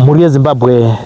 Mhuri yeZimbabwe,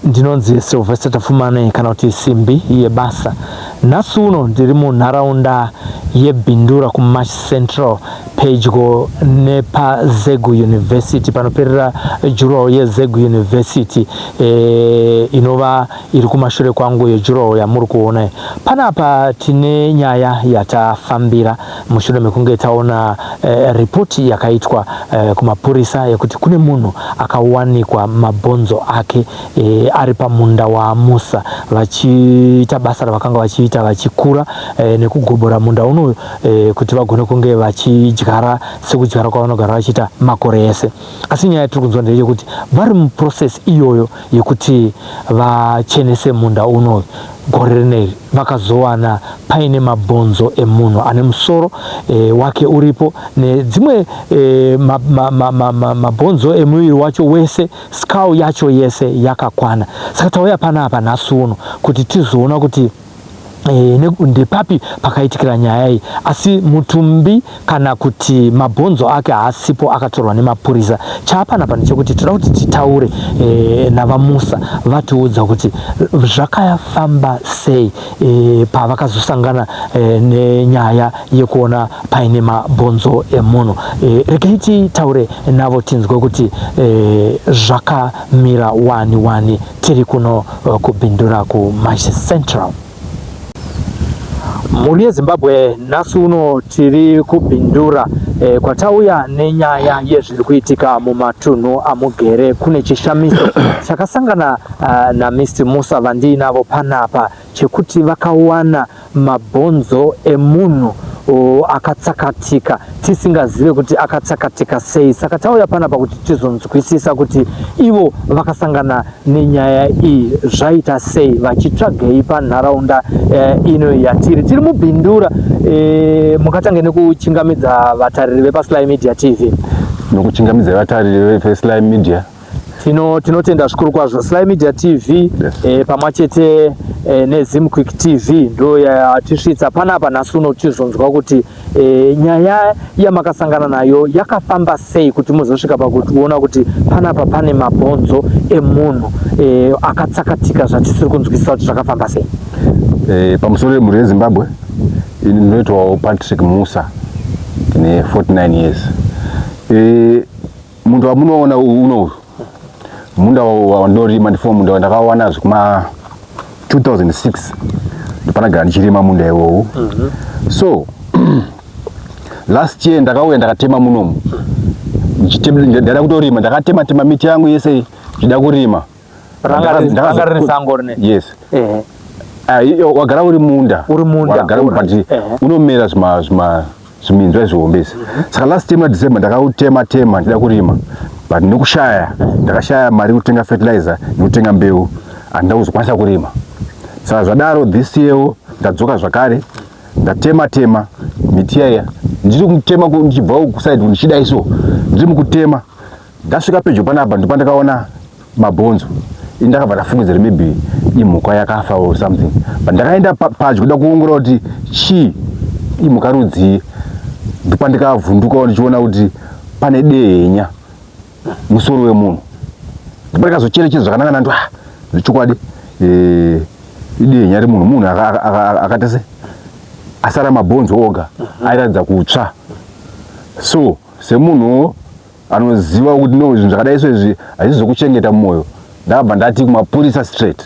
ndinonzi Sylvester Tafumane kana kuti Simbi yeBasa. Nhasi uno ndiri munharaunda yeBindura kuMash Central pedyo nepaZegu University panoperera juraho yeZegu University e, inova iri kumashure kwangu yejuraho yamuri kuona. Panapa tine nyaya yatafambira mushure mekunge taona eh, ripoti yakaitwa eh, kumapurisa yekuti kune munhu akawanikwa mabhonzo ake eh, ari pamunda waMusa vachiita basa ravakanga vachiita vachikura eh, nekugobora munda unoyu eh, kuti vagone kunge vachidyara sekudyara kwavanogara vachiita makore ese. Asi nyaya yatiri kunzwa ndeyekuti vari muprocess iyoyo yekuti vachenese munda unoyu gore rineri vakazowana paine mabhonzo emunhu ane musoro e, wake uripo nedzimwe e, mabhonzo ma, ma, ma, ma emuviri wacho wese skull yacho yese yakakwana. Saka tauya panapa nhasi uno kuti tizoona kuti e, ndepapi pakaitikira nyaya iyi, asi mutumbi kana kuti mabhonzo ake haasipo, akatorwa nemapurisa. Chaapanapa ndechekuti toda kuti titaure e, navaMusa vatiudza kuti zvakafamba sei e, pavakazosangana e, nenyaya yekuona paine mabhonzo emunhu. E, regai titaure navo tinzwe kuti e, zvakamira wani wani. Tiri kuno kuBindura kuMash Central. Mhuri yeZimbabwe, nhasi uno tiri kuBindura e, kwatauya nenyaya yezviri kuitika mumatunhu amugere. Kune chishamiso chakasangana uh, naMr Musa vandiinavo panapa chekuti vakawana mabhonzo emunhu akatsakatika tisingazive kuti akatsakatika sei. Saka tauya panapa kuti tizonzwisisa kuti ivo vakasangana nenyaya iyi zvaita sei, vachitsvagei panharaunda eh, ino yatiri. Tiri muBindura. Eh, mukatange nekuchingamidza vatariri vepaSly Media TV. Nokuchingamidza vatariri veSly Media. Tinotenda zvikuru kwazvo Sly Media TV, yes. E, pamwe chete e, neZimquick TV ndo yatisvitsa panapa nhasi uno tizonzwa kuti e, nyaya yamakasangana nayo yakafamba sei kuti muzosvika pakuona kuti panapa pane mabhonzo emunhu e, akatsakatika zvatisiri kunzwisisa kuti zvakafamba sei. E, pamusoro yemhuri yeZimbabwe, ini ndinoitwawo Patrick Musa, ndine 49 years. E, munda wamunoona uno uyu munda wandinorima, ndifo munda wandakawana zvekuma 2006, ndopanagara ndichirima munda iwowu. So last year ndakauya ndakatema munomu, ndada kutorima, ndakatema tema miti yangu yese ndichida kurima. Ranga riri sango rine? Yes. Wagara uri munda. Uri munda. Wagara, but unomera zvima zvima zviminzwa zvihombe izvi. Saka last time December ndakautema tema ndida kurima, but nekushaya, ndakashaya mari yekutenga fertilizer nekutenga mbeu, handina kuzokwanisa kurima. Saka zvadaro, this year ndadzoka zvakare, ndatema tema miti yaiya. Ndiri kutema ndichibva kuside ndichidai, so ndiri mukutema, ndasvika pedyo panapa, ndopandakaona mabhonzo. Ini ndakabva ndafungidzira maybe imhuka yakafa or something, but ndakaenda padyo kuda kuongorora kuti chii, imhuka rudzii, ndopandikavhundukawo ndichiona kuti pane dehenya, musoro wemunhu. Ndopandikazocherechedza zvakanaka, nando ah, zvechokwadi eh, idehenya remunhu, munhu akaita se asara mabhonzo oga, airatidza kutsva. So semunhu anoziva kuti no, zvinhu zvakadai so izvi hazvisi zvokuchengeta mumwoyo, ndakabva ndati kumapurisa straight.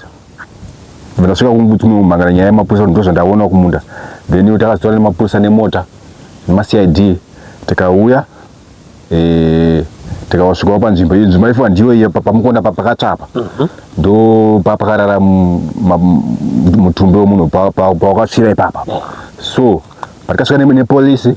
Ndabva ndasvika kumhangara nyaya yemapurisa kuti ndo zvandaona kumunda. Then takazotora nemapurisa nemota nemaCID, tikauya eh, tikawasvikawo panzvimbo iyi. Nzvimbo yaifiwa ndiyo iya pamukonda pakatsvapa, ndo papakarara mutumbi wemunhu pawakatsvira ipapa. So patikasvika nepolisi,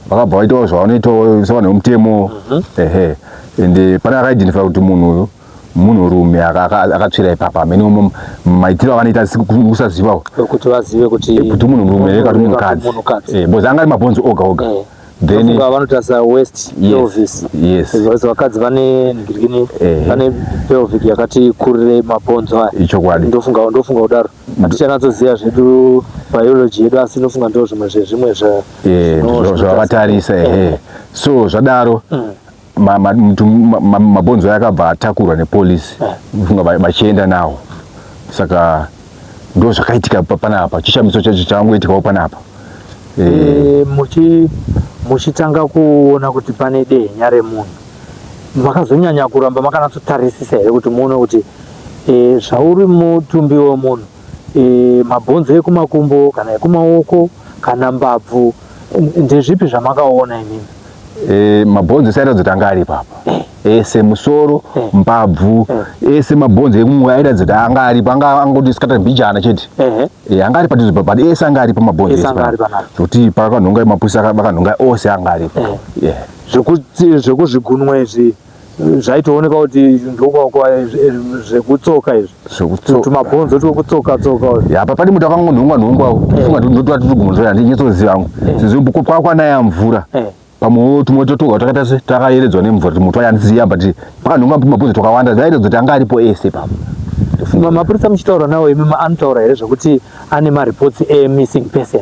vakabva vaitawo zvavanoitawo sevanhu vemutemo. Ehe, ende pane akaidentify kuti munhu uyu munhurume akatsvira ipapa. Amene maitiro avanoita kusazivawo kuti vazive kuti kuti munhu murume here kana kuti munhukadzi. Munhukadzi. Eh, because anga ari mabhonzo oga oga. Then Ndofunga vanotarisa waist, pelvis. Yes. Vakadzi vane ngirikini, vane pelvic yakati kurire mabhonzo aya. Ichokwadi. Ndofunga kudaro. Hatichanatsoziva zvedu biology yedu, asi ndofunga ndo zvimwe zvezvimwe zvavatarisa. Ehe, so zvadaro. Mabhonzo aya akabva atakurwa nepolisi, funga vachienda nawo. Saka ndo zvakaitika panapa. Chishamiso chacho chakangoitikawo panapa. Muchitanga kuona kuti pane dehenya remunhu, makazonyanya kuramba makanatsotarisisa here kuti muone kuti zvauri mutumbi wemunhu, mabhonzo ekumakumbo kana ekumaoko kana mbabvu, ndezvipi zvamakaona imimi? Mabhonzo ese airatidza kuti anga ari ipapa ese, musoro, mbabvu, ese mabhonzo ekumwe airatidza kuti anga aripo, anga angoti scatter mbijana chete. Anga ari padhuze, but ese anga aripo mabhonzo. Ese anga ari panapa. Zvokuti pakanhonga mapurisa, vakanhonga ose anga aripo. Yeah. Zvekuti zvekuzvigunwe izvi zvaitooneka kuti ndokwa zvekutsoka izvi, tumabhonzo twekutsoka tsoka. Ya, pane muti wakangonhongwa nhongwa, funga ndotwa tutugumbo, handinyatsoziva hangu, sezvo kwakwanaya mvura. Pamwe tumwe totoga twakaita se takayeredzwa nemvura, tumwe twayanziya, but pakanhongwa mabhonzo twakawanda, zvairatidza kuti anga aripo ese papo. Mapurisa muchitaura nawo imi, anotaura here zvekuti ane mareports emissing person?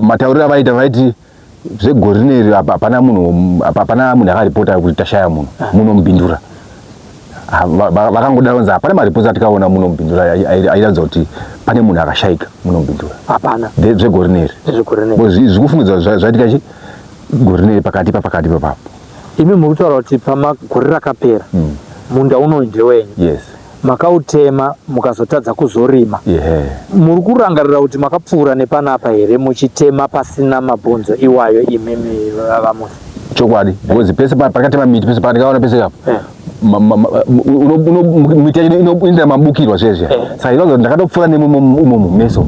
Matauriro avaita, vaiti zvegore rineri hapana munhu, hapana munhu akaripota kuti tashaya munhu muno muBindura. Vakangodaro nzi hapana mareports atikaona muno muBindura airatidza kuti pane munhu akashayika muno muBindura. Hapana. Zvegore rineri. Zvegore rineri. Zviri kufungidzwa zvaitika chi gore rineri, pakati papakati papapo. Imi muri kutaura kuti pamagore rakapera, munda unoyu ndewenyu? Yes. Makautema mukazotadza kuzorima. Muri kurangarira kuti makapfuura nepanapa here muchitema pasina mabhonzo iwayo, imimi vaMusi? Chokwadi, because pese pakatema miti, pese pandikaona pese apo, miti yacho inoita mabukirwa zvezve. Saka inoza ndakatopfuura nemumomo meso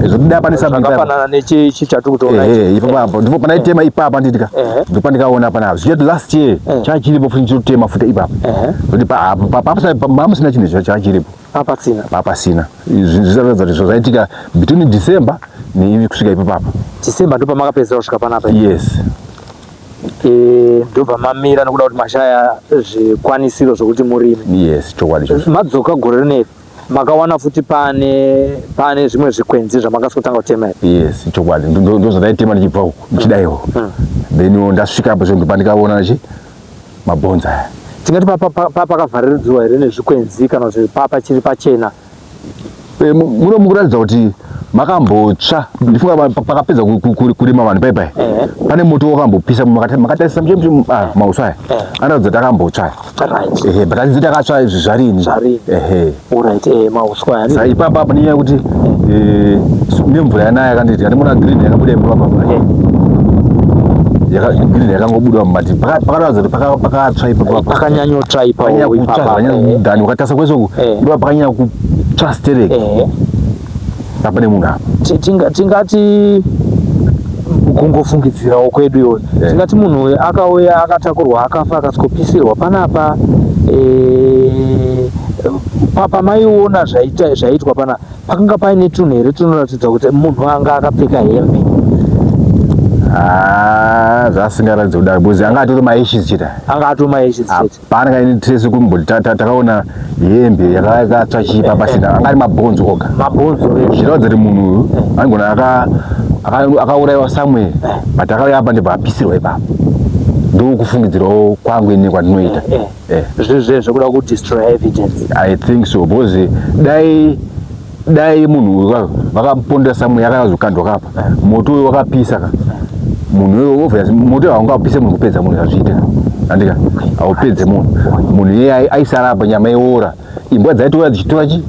zvokuti pane Zvakafanana nechitatu kutoona. Ipapo ndipo pandaitema ipapa, nditika ndipo pandikaona panapa. Zvichati last year chachiripo futi, ndichitotema futi ipapo, kuti pamusina chinhu chachiripo. Papasina. Papasina. Zvichiratidza kuti zvaitika between December nekusvika ipapapa. December ndo pamakapedzera kusvika panapa? Yes. Ndobva mamira nokuda kuti mashaya zvikwanisiro zvokuti murime? Yes, chokwadi chose. Madzoka gore rineri, makawana futi pane zvimwe zvikwenzi zvamakasotanga kutema here? Yes, chokwadi, ndo zvandaitema ndichibva uku ndichidaiwo. Then ndasvika apo, zvo pandikaona chi mabhonzo aya. Tingati pakavhariridzwa here nezvikwenzi kana kuti pachiri pachena? Muno mukuratidza kuti makambotsva. Ndifunga pakapedza kurima vanhu paipai, pane moto wakambopisa. Makatarisa mauswa aya, anoratidza kuti akambotsva. Ehe, but handizi takatsva izvi zvarini. Zvarini. Ehe. Alright, mauswa aya. Saka ipapa apa nenyaya yekuti nemvura yanaya, kanditi andimona green yakabuda ipapa apa, green yakangobuda mumati, pakaratidza kuti pakatsva ipapa. Pakanyanyotsva ipapo. Pakanyanya kutsva. Ipapa. Zvakanyanya dhani ukatarisa kwese uku, ipapa pakanyanya kutsva stereki. Apa nemunhu apa. Tingati kungofungidzirawo kwedu iyoyo, tingati munhu uyu akauya akatakurwa, akafa, akasikopisirwa panapa. Pamaiona zvaitwa panapa, pakanga paine tunhu here tunoratidza kuti munhu anga akapfeka hembe? Ah, zvasingaratidzi kudaro, because anga atori maashes chete. Anga atori maashes chete. Hapana kaine trace kumboti takaona hembe yakatsva chipa, pasina. Anga ari mabhonzo oga. Mabhonzo. Zvichiratidza kuti munhu uyu anogona akaurayiwa somewhere, but akauya apa ndibva apisirwa ipapo. Ndokufungidzirawo kwangu ini kwandinoita. Zvekuda kudestroy evidence. I think so, because dai munhu uyu vakamupondera somewhere, akazokandwa kapa, moto uyu wakapisa ka munhu uyu, obviously moto uyu haungapise munhu kupedza munhu, hazviite andika, haupedze munhu. Munhu iye aisara apa, nyama iora, imbwa dzaitouya dzichitora chi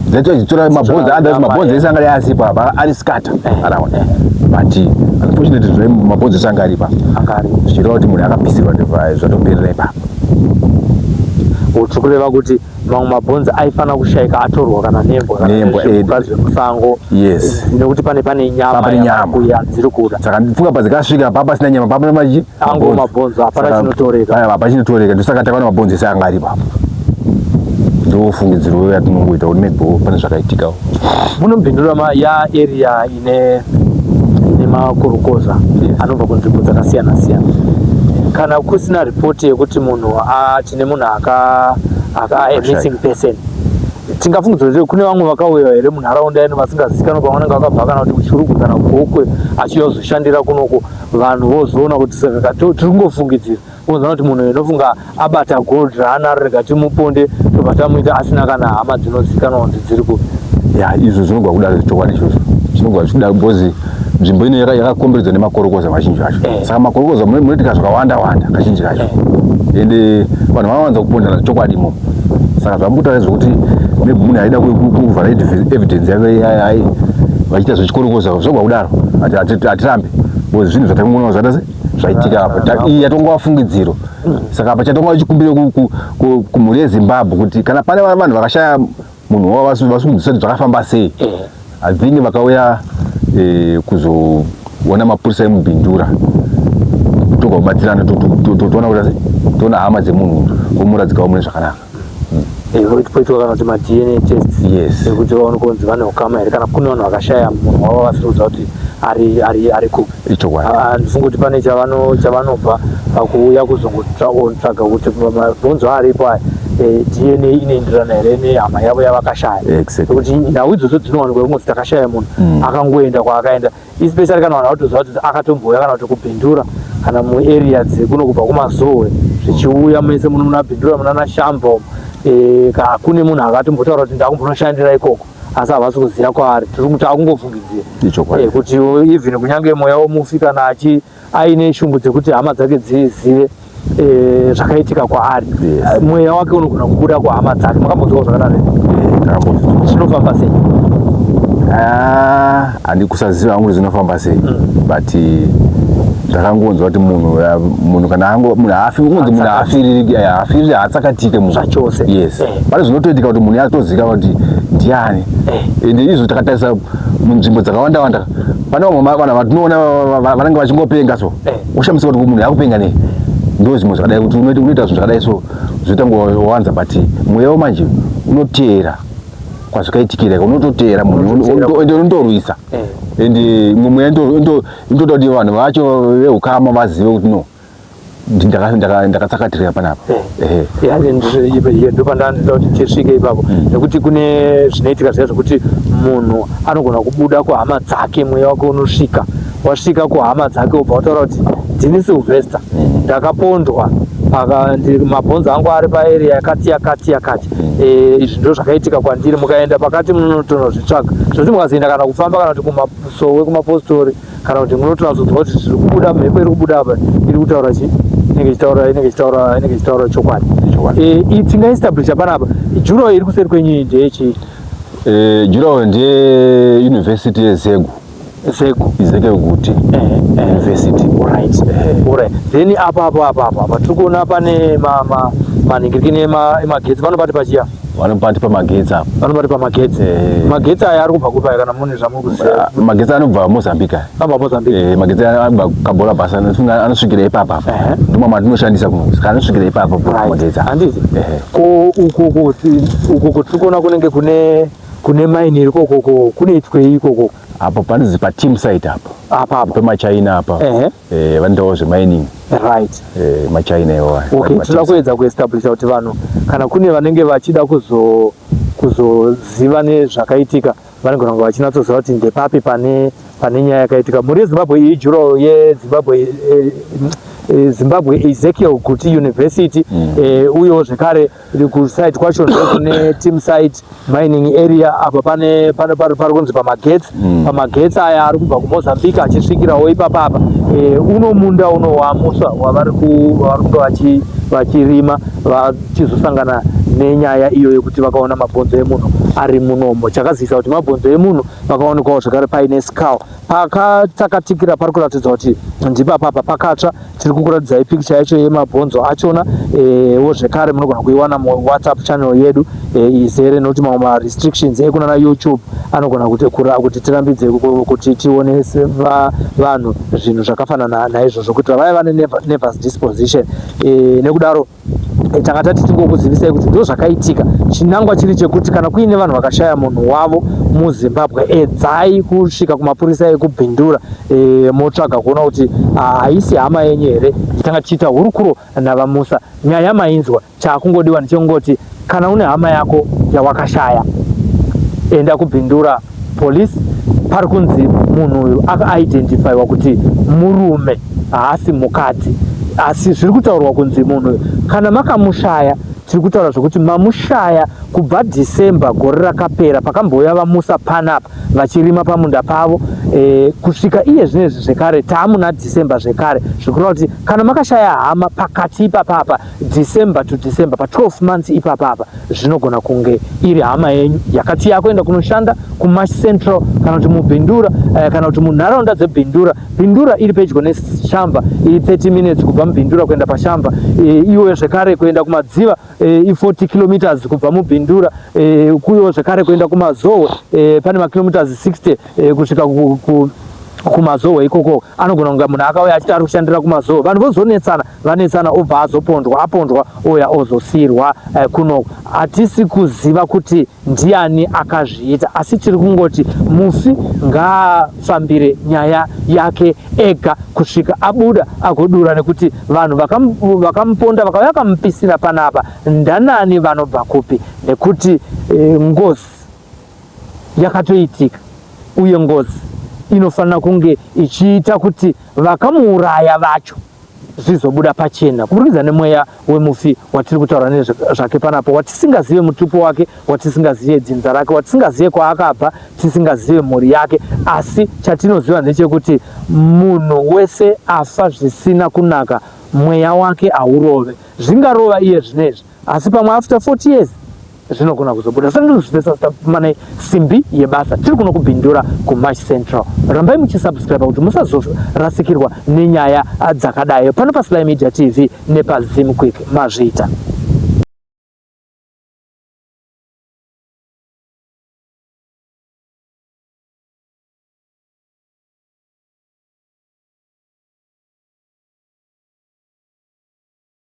dzaitouya dzichitora mabhonzo. Otherwise mabhonzo ese anga asipo apa, ari scatter around, but unfortunately zve mabhonzo ese anga ari ipapo. Anga ari. Zvichireva kuti munhu akapisirwa, ndobva zvatoperera ipapo. Tiri kureva kuti mamwe mabhonzo aifanira kushayika atorwa kana nembwa kana Nembwa, nezvipuka zvemusango. Yes. Nekuti pane nyama. Pane nyama. Yakakuya dziri kuda. Saka pfuka padzikasvika pa pasina nyama, papana machi Ango mabhonzo, hapana chinotoreka. Hapana chinotoreka. Ndosaka takaona mabhonzo ese anga ari ipapo. Ndofungidziro yatinongoita kuti maybe pane zvakaitikawo. Munomupindura ma ya area ine makurukoza anobva kunzvimbo dzakasiyana siyana. Kana kusina ripoti yekuti munhu tine munhu aka a missing person. Tingafungidzira kuti kune vamwe vakauya here munharaunda ino vasingazikanwa kwavanenge vakabva, kana kuti kuChirugwi kana Gokwe, achiuya kuzoshandira kunoko, vanhu vozoona kuti saka tiri kungofungidzira, vozoona kuti munhu inofunga abata gold raanaro, rega timuponde, tobva tamuita asina kana hama dzinozikanwa kunzi dziri kupi? Ya, izvo zvinogwa kudaro, chokwadi izvozvo zvinogwa zvichidaro, because nzvimbo ino yakakomberedzwa nemakorokoza mazhinji acho. Saka makorokoza munoitika zvakawanda wanda kazhinji kacho, ende vanhu vanowanza kupondana chokwadi imomo. Saka zvamukutaura zvekuti maybe munhu aida kuvhara evidence yake, ai vachiita zvechikorokoza, zvogwa kudaro. Hatirambi because zvinhu zvatangoona zvata se zvaitika apo. Iyi yatongova fungidziro. Saka apa chatongova chikumbiro kumhuri yeZimbabwe kuti kana pane vanhu vakashaya munhu wavo vasi kunzwisisa kuti zvakafamba sei, I think vakauya kuzoona mapurisa emuBindura, toga kubatsirana, toona kuti asi toona hama dzemunhu komuradzikawo mune zvakanaka. Poitwa kana kuti maDNA test ekuti vaone kunzi vane ukama here, kana kune vanhu vakashaya munhu wavo vasiri kuziva kuti ari kupi. Ichokwadi. Handifungi kuti pane chavanobva pakuuya kuzongotsvaga kuti mabhonzo aripo aya, DNA inoenderana here nehama yavo yavakashaya. Nekuti nhau idzodzo dzinowanikwa kungozi takashaya munhu akangoenda kwaakaenda, especially kana vanhu vatoziva kuti akatombouya kana kuti kuBindura kana muarea dzekuno, kubva kuMazowe zvichiuya mese muno muna Bindura, muna naShamva umu. Kune munhu akatombotaura kuti ndakumbonoshandira ikoko, asi havasi kuziva kwaari. Tiri kuti akungofungidzira. Kuti even kunyange mweya womufi kana achi aine shungu dzekuti hama dzake dzizive zvakaitika kwaari, mweya wake unogona kubuda kuhama dzake. Makambonzwawo zvakadaro? Takambozvinzwa. Zvinofamba sei? Ah, handi kusaziva hangu kuti zvinofamba sei, but ndakangonzwa kuti munhu munhu kana ango munhu haafi, ungonzi munhu haafiriri, haafiriri, haatsakatike munhu. Zvachose. Yes. Pane zvinotoitika kuti munhu atozikanwa kuti ndiani. Ende izvo takatarisa munzvimbo dzakawanda wanda, pane vamwe vanhu vatinoona vanenge vachingopenga so, ushamisika kuti munhu yakupenga nei. Ndo zvimwe zvakadai kuti unoita zvinhu zvakadai so, zvoita ngowanza, but mweya manje unoteera kwazvikaitikira, unototeera munhu. Unototeera. Ende unotorwisa. Ende imwe mweya inotoda kuti vanhu vacho veukama vazive kuti no, ndakatsakatirira panapa. Ehe. Ya, ndopandandida kuti tisvike ipapo, nekuti kune zvinoitika zviya zvekuti munhu anogona kubuda kuhama dzake, mweya wake unosvika, wasvika kuhama dzake, wobva wataura kuti ndini Sylvester, ndakapondwa, mabhonzo angu ari paarea yakati yakati yakati. Izvi ndo zvakaitika kwandiri, mukaenda pakati munotonozvitsvaga, zvekuti mukazoenda kana kufamba kana kuti kumasowe, kumapostori, kana kuti munotonatsodzwa kuti zviri kubuda, mhepo iri kubuda apa iri kutaura chi inenge ichitaura chokwadi. Chokwadi. Tingaestablisha panapa, durawall iri kuseri kwenyu iyi ndeyechii? Durawall ndeye university yeZEGU. ZEGU. Ezekiel Guti University. Alright, then apa apo apa apa apa tiri kuona pane manhingirikini emagetsi, vanobati pachiya? Vanobati pamagetsi apa. Vanobati pamagetsi. Magetsi aya ari kubva kupi aya, kana mune zvamuri kuziva? Ah, magetsi anobva Mozambique aya. Abva Mozambique. Magetsi anobva Cabora Bassa, anosvikira ipapa apa. Ndimo matinoshandisa kuno, saka anosvikira ipapa magetsi aya. Handiti? Ehe. Ko uku tiri kuona kunenge kune mine iri kokoko, kunoitwei ikoko? Apo panonzi pateam site apo. Apa apa? Pemachina apa. Vanoitawo zvemining. Machina iwawa. Okay, tinoda kuedza kuestablisha kuti vanhu, kana kune vanenge vachida kuzoziva nezvakaitika, vanogona kunge vachinatsoziva kuti ndepapi pane nyaya yakaitika. Mhuri yeZimbabwe, iyi durawall yeZimbabwe Zimbabwe Ezekiel Guti University. Uyewo zvekare kusite kwacho ndokune team site mining area. Apa pane pari kunzi pamagetsi. Pamagetsi aya ari kubva kuMozambique achisvikirawo ipapa apa. Uno munda uno wamuswa wavari kunge vachirima, vachizosangana nenyaya iyo yekuti vakaona mabhonzo emunhu ari munomo. Chakazivisa kuti mabhonzo emunhu, vakaonekwawo zvekare paine skull pakatsakatikira, pari kuratidza kuti ndipapapa pakatsva. Tiri kukuratidzai pikicha yacho yemabhonzo achona wo zvekare munogona kuiwana muWhatsApp channel yedu izere, nokuti mamwe marestrictions ekunana YouTube anogona kuti tirambidze kuti tionese vanhu zvinhu zvakafanana naizvozvo, kuitira vaya vane nervous disposition. Nekudaro tanga tati tingokuzivisai kuti ndo Ndozvakaitika. Chinangwa chiri chekuti kana kuine vanhu vakashaya munhu wavo muZimbabwe, edzai kusvika kumapurisa ekuBindura, motsvaga kuona kuti haisi hama yenyu here. Tanga tichiita hurukuro naVaMusa. Nyaya mainzwa, chaakungodiwa ndechekungoti kana une hama yako yawakashaya, enda kuBindura police. Pari kunzi munhu uyu akaidentifyiwa kuti murume, haasi mukadzi, asi zviri kutaurwa kunzi munhu uyu kana makamushaya, tiri kutaura zvekuti mamushaya kubva December gore rakapera, pakambouya VaMusa panapa vachirima pamunda pavo, kusvika iye zvinezvi zvekare taamuna December zvekare. Zvikureva kuti kana makashaya hama pakati ipapapa, December to December, pa12 months ipapapa, zvinogona kunge iri hama yenyu yakati yakuenda kunoshanda kuMash Central kana kuti muBindura, kana kuti munharaunda dzeBindura. Bindura iri pedyo neShamva, iri 30 minutes kubva muBindura kuenda paShamva. Iwe zvekare kuenda kuMadziva, i40 kilometers kubva muBindura. Kuyo zvekare kuenda kuMazowe, pane makilometers 60 kusvika kuMazowe ikoko. Anogona kunge munhu akauya achiti ari kushandira kuMazowe, vanhu vozonetsana, vanetsana, obva azopondwa, apondwa oya ozosiyirwa kuno. Hatisi kuziva kuti ndiani akazviita, asi tiri kungoti mufi ngaafambire nyaya yake ega kusvika abuda agodura, nekuti vanhu vakamuponda, vakauya vakamupisira panapa, ndanani, vanobva kupi? Nekuti ngozi yakatoitika, uye ngozi inofanira kunge ichiita kuti vakamuuraya vacho zvizobuda pachena kuburikidza nemweya wemufi watiri kutaura nezvake panapo, watisingazive mutupo wake, watisingazive dzinza rake, watisingazive kwaakabva, tisingazive mhuri yake. Asi chatinoziva ndechekuti munhu wese afa zvisina kunaka, mweya wake haurove. Zvingarova iye zvinezvi, asi pamwe after 40 years zvinogona kuzobuda. Sandozvipesa simbi yebasa. Tiri kuno kuBindura kuMash Central. Rambai muchisubscribe kuti musazorasikirwa nenyaya dzakadai pano paSly Media TV nepaZim Quick. Mazviita.